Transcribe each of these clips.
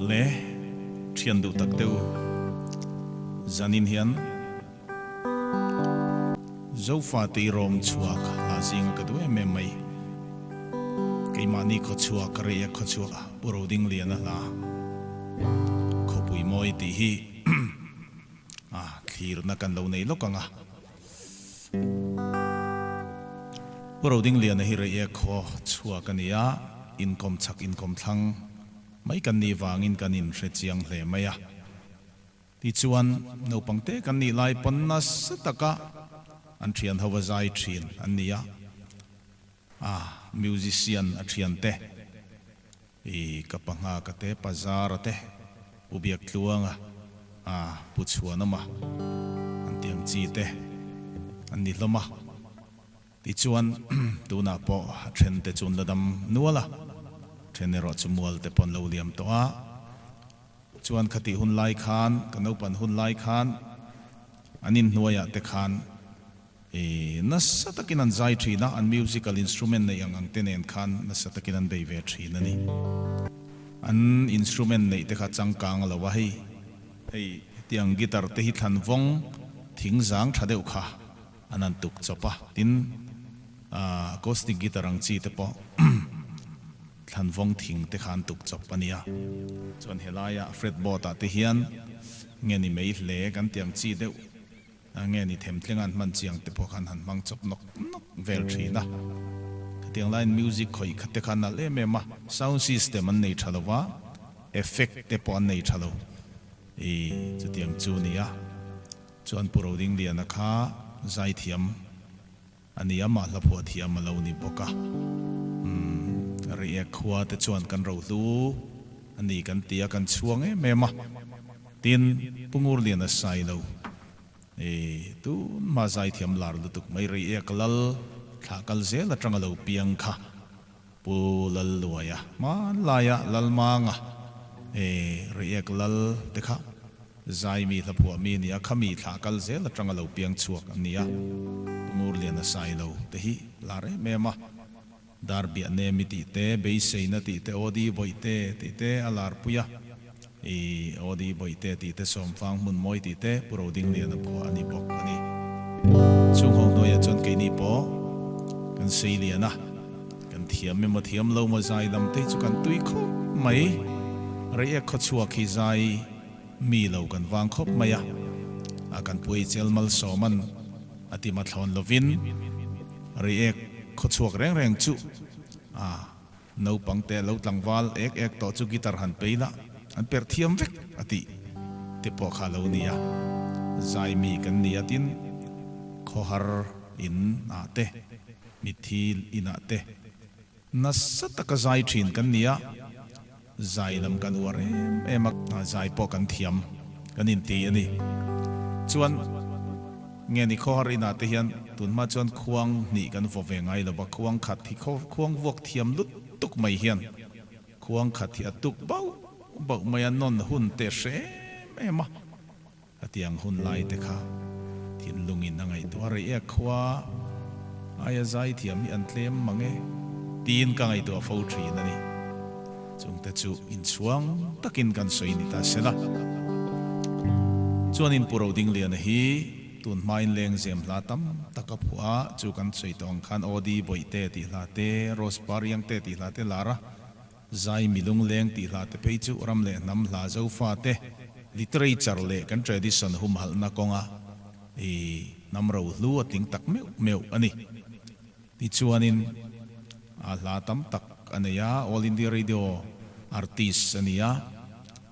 Le thian duh tak deuh zanin hian Zofa te i rawm chhuak hla zinga ka duh em em mai. Keimahni khawchhuak ka rei a khawchhuak Pu Rodingliana hla Khawpui Mawi tih hi a thlirna kan lo nei lawk ang a. Pu Rodingliana hi rei ek khaw chhuak a ni a, inkawm chhak inkawm thlang mai kan nih vangin kan inhre chiang hle mai a. Tichuan, naupang te kan nih lai pawn nasa taka an thian ho a zai thin an ni a, a musician a thian te, i ka Panghaka te, Pa Zara te, Pu Biaktluanga, a Pu Chhuanawma an tih ang chi te an ni hlawm a. Tichuan, tunah pawh a then te chu an la dam nual a, then erawh chu mual te pawh an lo liam tawh a. Chuan khatih hun lai khan, ka naupan hun lai khan, an inhnuaiah te khan i nasa takin an zai thin a, an musical instrument neih ang ang te nen khan nasa takin an bei ve thin a ni. An instrument neih te kha changkang a lo a, hei hei hetiang guitar te hi thlan vawng thing zang tha deuh kha an han tuk chawp a, tin acoustic guitar ang chi te pawh Thlan vawng thing te khan tuk chawp a nia. Chuan helaia fretboard ah te hian nge ni mei hle kan ti ang chi deuh nge ni themthleng an hman chiang te pawh khan han hmang chawp nawk nawk vel thin a. Khatiang laiin music khawih khat te kha nalh em em a, sound system an nei tha lo va, effect te pawh an nei tha lo. I chutiang chu nia. Chuan Pu Rodingliana kha zaithiam. A ni a, mah hla phuah thiam a lo ni bawk a. Umm, Reiek khua te chuan kan rohlu a ni kan ti a, kan chhuang em em a. Tin, Pu Ngurliana Sailo, i tun hma zaithiam lar lutuk mai Reiek lal thlah kal zel atanga lo piang kha Pu Lalluaia hmanlaia Lalmanga, i Reiek lal te kha Zaimi hla phuah mi nia khami thlah kal zel atanga lo piang chhuak an nia. Pu Ngurliana Sailo te hi lar em em a. Dar biah nem i tih te, beiseina tih te, Aw-di bawih te tih te a lar pui a. I Aw-di bawih te tih te, Sawmfang hmun mawi tih te Pu Rodingliana phuah a ni bawk a ni. Chung ho hnuaiah chuan keini pawh kan sei lian a. Kan thiam emaw thiam lo maw zai lam te hi chu kan tui khawp mai. Reiek khawchhuak hi zai. Mi lo kan vang khawp mai a, a kan puai chel malsawman a ti mathlawn lovin Reiek khawchhuak reng reng chu a naupang te lo tlangval ek ek tawh chu guitar han pei la an per thiam vek a tih te pawh kha lo ni a, zai mi kan ni a tin khawhar in ah te mitthi in ah te Nasa taka zai thin kan ni a, zai lam kan uar em em a, zai pawh kan thiam kan inti a ni. Chuan nge ni khawhar inah te hian tunhma chuan khuang hnih kan vaw ve ngai lo va, khuang khat hi khuang vuak thiam lut tuk mai hian khuang khat hi a tuk bauh bauh mai a, nawn hun te hre em em a. Hetiang hun lai te kha thinlungin a ngaihtuah rei ek khua aia zai thiam hi an tlem mang e tiin ka ngaihtuah fo thin a ni. Chungte chu inchhuang takin kan sawi ni ta sela. Chuanin Pu Rodingliana hi tun hmain lengzem hla tam tak a phuah a, chu kan sawi tawh ang khan Aw Di Bawihte tih hla te, Rose Par Iangte tih hla te lar a, Zai milung leng tih hla te phei chu ram leh hnam hla Zofa te literature leh kan tradition humhalhna kawnga i hnam rohlu a tling tak meuh meuh a ni. Tichuanin a hla tam tak a nei a, All India Radio artist a ni a,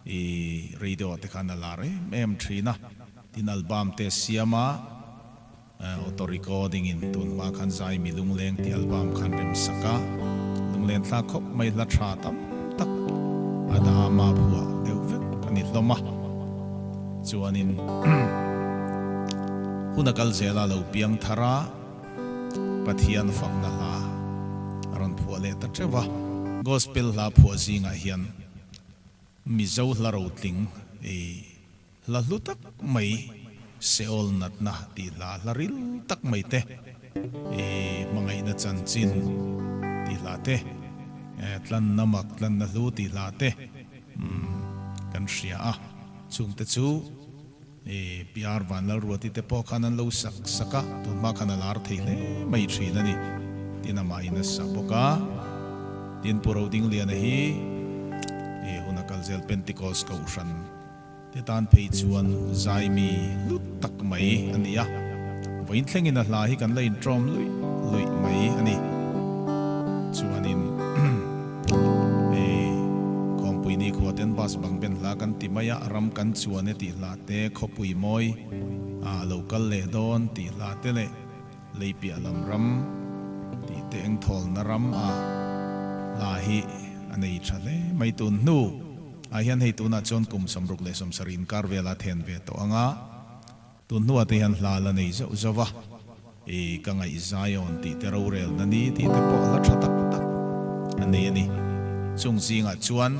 i radio ah te khan a lar em em thin a, tin album te a siam a, Auto recording in tun hma khan zai mi lungleng tih album khan rem sak a, lunglen thlak khawp mai hla tha tam tak a dah a mah phuah deuh vek a ni hlawm a. Chuanin hun a kal zel a lo piang thar a, Pathian fakna hla a rawn phuah leh ta teuh a. Gospel hla phuah zingah hian Mizo hla rotling i Hla hlu tak mai, Seol natna tih hla hla ril tak mai te, i hmangaihna chanchin tih hla te, tlanna mak tlanna hlu tih hla te, umm. kan hria a, chungte chu i PR Vanlalruati te pawh khan an lo sak sak a, tunhma khan a lar thei hle mai thin a ni. Tin amahin a sa bawk a, tin Pu Rodingliana hi i hun a kal zel Pentecost Kohhran te tan phei chuan zaimi hlu tak mai a ni a, vawiin thlengin a hla hi kan la inṭawm luih luih mai a ni. Chuanin hei Khawmpui ni khua ten bus bang ben hla kan ti mai a, ram kan chuan e tih hla te, khawpui mawi a lo kal leh dawn tih hla te leh lei piah lam ram tih te engthawlna ram a hla hi a nei tha hle mai tun hnu. Ah hian hei tunah chuan kum 67 inkar vela then ve tawh ang a, tun hnuah te hian hla la nei zauh zauh a, i ka ngaih Zion tih te rorelna ni tih te pawh hla tha tak tak a nei a ni. Chung zingah chuan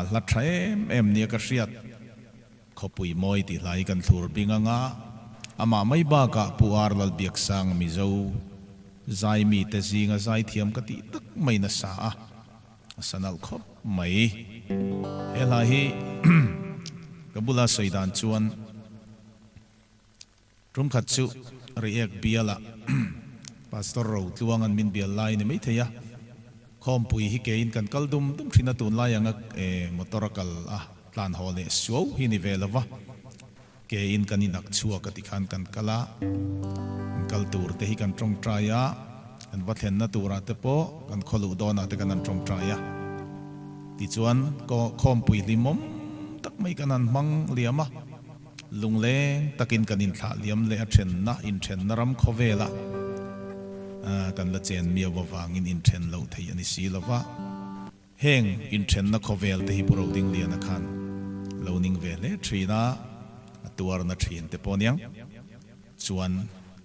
hla tha em em nia ka hriat. Khawpui mawi tih hlai kan thlur bing anga, amah mai bakah Pu Ar Lalbiaksang Mizo zai mite zinga zaithiam ka tih tak mai nasa a, a sa nalh khawp mai. He hla hi ka bula sawi dan chuan Tumkhat chu Reiek bialah Pastor Rotluanga'n min bial lai ni maithei a, Khawmpui hi kein kan kal dum dum thin a, tunlai anga motor a kal a tlan haw leh suau hi ni ve lo va, kein kan inak chhuak a tikhan kan kal a, kan kal tur te hi kan tawngtai a, kan va thlenna turah te pawh kan khawluh dawnah te kan han tawngtai a, tichuan Khawmpui hlimawm tak mai kan han hmang liam a. Lungleng takin kan inthlah liam leh a thenna inthenna ram khawvela kan la chen miau avangin inthen loh theih a ni si lo va. Heng inthenna khawvel te hi Pu Rodingliana khan lo ning ve hle thin a, a tuarna thin te pawh aniang. Chuan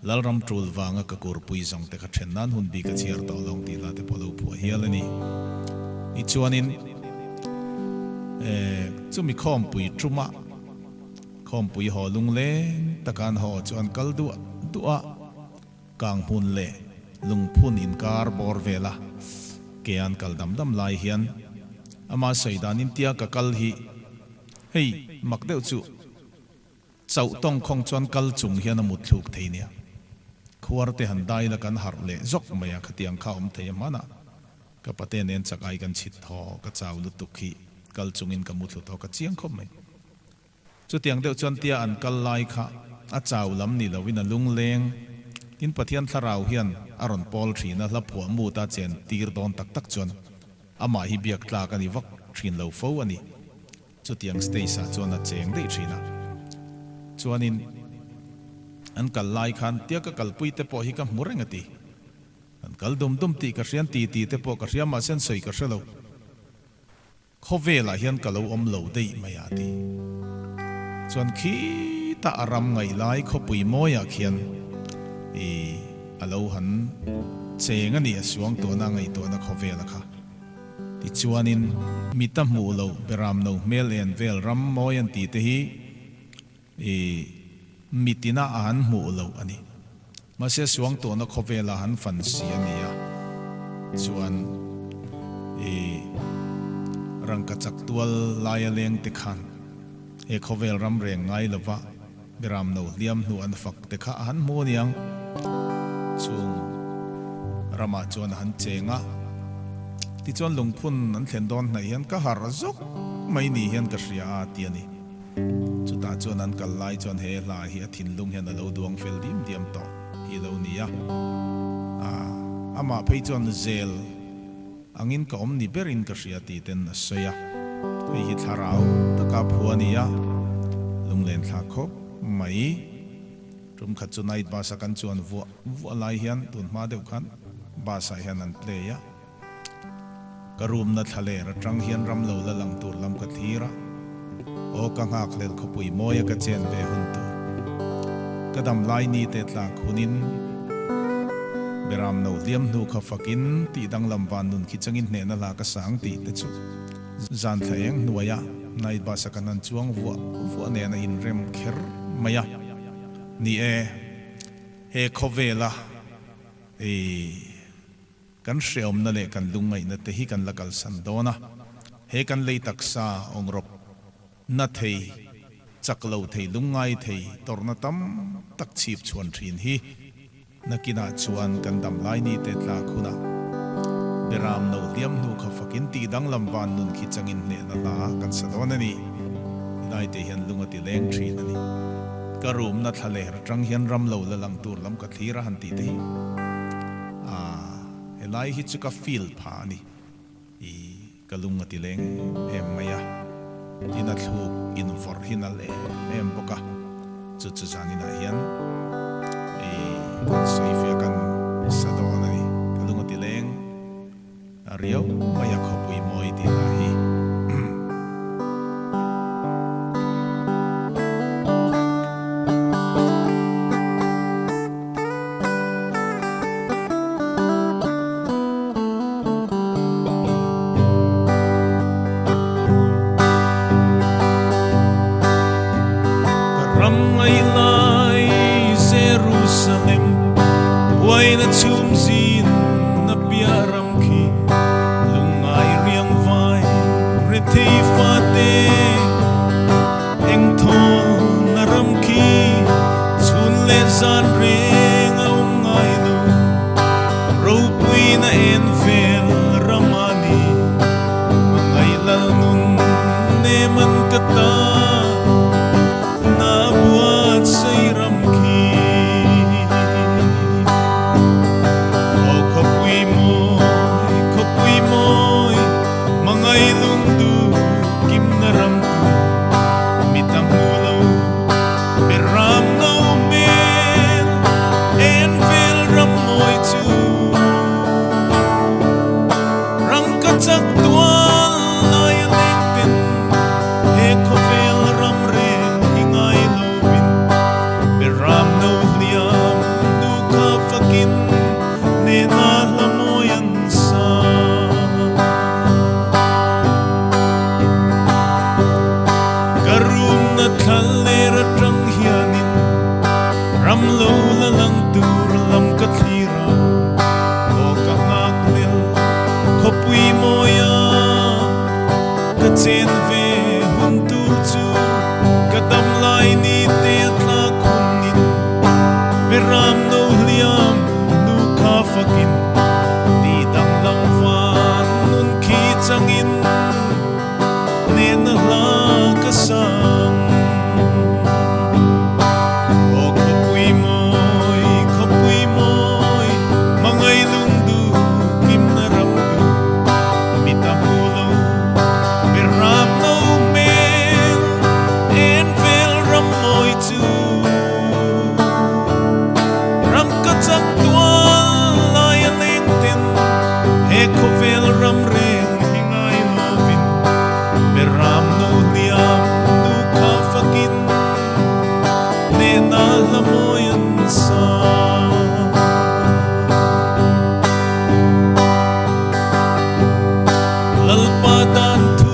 Lalram tul vanga ka kurpui zawng te kha then nan hun bik a chhiar tawh lawng tih hla te pawh lo phuah hial a ni. Tichuanin chumi khawmpui tumah khawmpui haw lungleng taka an haw chu an kal duah duah a, kang hmun leh lungphun inkar bawr vela ke an kal dam dam lai hian ama sawi danin tia ka kal hi hei mak deuh chu Chauh tawngkhawng chuan kal chung hian a mut thluk thei nia. Khuar te han dai la kan harh leh zawk mai a, khatiang kha awm thei a hmanah ka pate nen chak ai kan chhit thaw, ka chau lutuk hi kal chungin ka mu thlu thaw ka chiang khawp mai. Chutiang deuh chuan tia an kal lai kha a chau lam ni loin a lungleng tin Pathian thlarau hian a rawn pawl thin a, hla phuah mut a chen tir dawn tak tak chuan amah hi biak tlak a ni vak thin lo fo a ni. Chutiang stage ah chuan a cheng daih thin a. Chuanin an kal lai khan tia ka kalpui te pawh hi ka hmu reng a ti. An kal dum dum tih ka hrian ti ti te pawh ka hria mahse an sawi ka hre lo. Khawvelah hian ka lo awm lo daih mai a ti. Chuan khitah a ram ngaih lai khawpui mawiah khian i a lo han cheng a ni a suangtuahna a ngaihtuahna khawvela kha. Tichuanin, mita hmuh loh beram no hmel en vel ram mawi an tih te hi i mitina a han hmuh loh a ni. Mahse suangtuahna khawvela han fan si a ni a, chuan i rangkachak tual laia leng te khan he khawvel ram reng ngai lova Beram no hliam hnu an fak te kha a han hmu aniang. Chung ramah chuan a han cheng a. Tichuan lungphun an thlen dawn hnaih hian ka harh zawk mai ni hian ka hria a ti a ni. Chutah chuan an kal lai chuan he hla hi a thinlung hian a lo duang fel diam diam tawh hi a lo ni a. Amah phei chuan zel. Angin ka awm ni berin ka hria tih ten a sawi a, hei hi thlarau taka phu a ni a, lunglen thla khawp mai. Tum khat chu night bus a kan chuan vuah vuah lai hian tun hma deuh khan bus ah hian an play a, ka room na thla ler atang hian ram lo la lang tur lam ka thlir a, Aw ka nghakhlel khawpui mawi a ka chen ve hun tur. Ka dam lai ni te tlak hunin Beram no hliam hnu kha fakin tih danglam van nun khi changin hnehna hla ka sang tih te chu zan thla eng hnuaia night bus a kan han chuang vuah vuah nen a inrem kher mai a. Ni e, he khawvela i. Kan hreawmna leh kan lungngaihna te hi kan la kalsan dawn a. He kan lei taksa awngrawp na thei, chak lo thei, lungngai thei tawrhna tam tak chhip chhuan thin hi Nakinah chuan kan dam lai ni te tlak hunah Beram no hliam hnu kha fakin tih danglam van nun khi changin hnehna hla kan sa dawn a ni. Helai te hian lung a ti leng thin a ni. Ka rumna thla ler atang hian ram lo la lang tur lam ka thlir a han tih te hi ah helai hi chu ka feel pha a ni. I ka lung a ti leng em em mai a, tin a thluk invawrh hi nalh em em bawk a, chu chu zaninah hian i kan sawi fia kan sa dawn a ni. Ka lung a ti leng a riau mai a khawpui mawi tih lah hi. Ka ram ngai lai Jerusalem, buaina chhum zin na piah ram khi, lungngai riang vai rethei fate. Engthaw na ram khi chhun leh zan reng a awm ngai lo, ropui na en vel ram a ni. Hmangaih lal nun nem an ka ta na buatsaih ram khi. Aw khawpui mawi, khawpui mawi, hmangaih lungdu kimna ram tu mi ta hmu lo be ram no hmel en vel ram mawi chu rang ka chak tual lai a leng ten he khawvel ram reng hi ngai lovin be ram no hliam nu kha fakin nena hla mawi an sa. Ka rumna thla ler atang hianin ram lo la lang tur lam ka thlir a, aw ka nghak lel khawpui mawi a, ka chen ve hun tur chu ka dam lai ni te a tlak hunin Beram no hliam nu kha fakin ti danglam van nun khi changin hnehna hla ka sang. Aw khawpui mawi, khawpui mawi, hmangaih lungdu kimna ram du, mi ta hmu lo, Beram no hmel, en vel ram mawi chu. Ram ka chak tual lai a leng ten he khawvel ram reng hi ngai lovin Beram no hliam nu kha fakin hnehna hla mawi an sa. Lalpa dan thu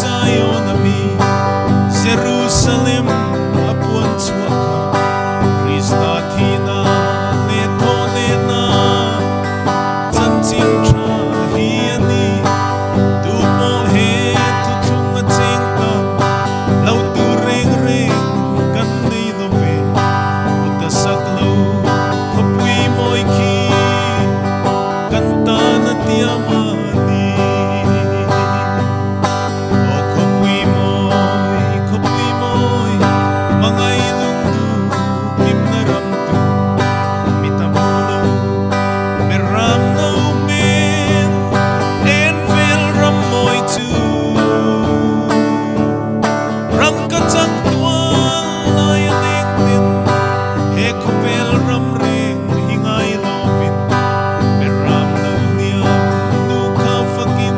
Zion a mi Jerusalem a puan chhuah kha Krista thihna leh thaw lehna chanchin tha hi a ni. Tu pawh he thuthlung a cheng ta lo tur reng reng kan nei lo ve. Kut a sak lo khawpui mawi khi kan tan a tiam a ni. Aw khawpui mawi, khawpui mawi, hmangaih lungdu kimna ram tu, mi ta hmu lo, mi ram no hmel, en vel ram mawi chu. Ram ka chak tual lai a leng ten, he khawvel ram reng hi ngai lovin, mi ram no hniam nu kha fakin.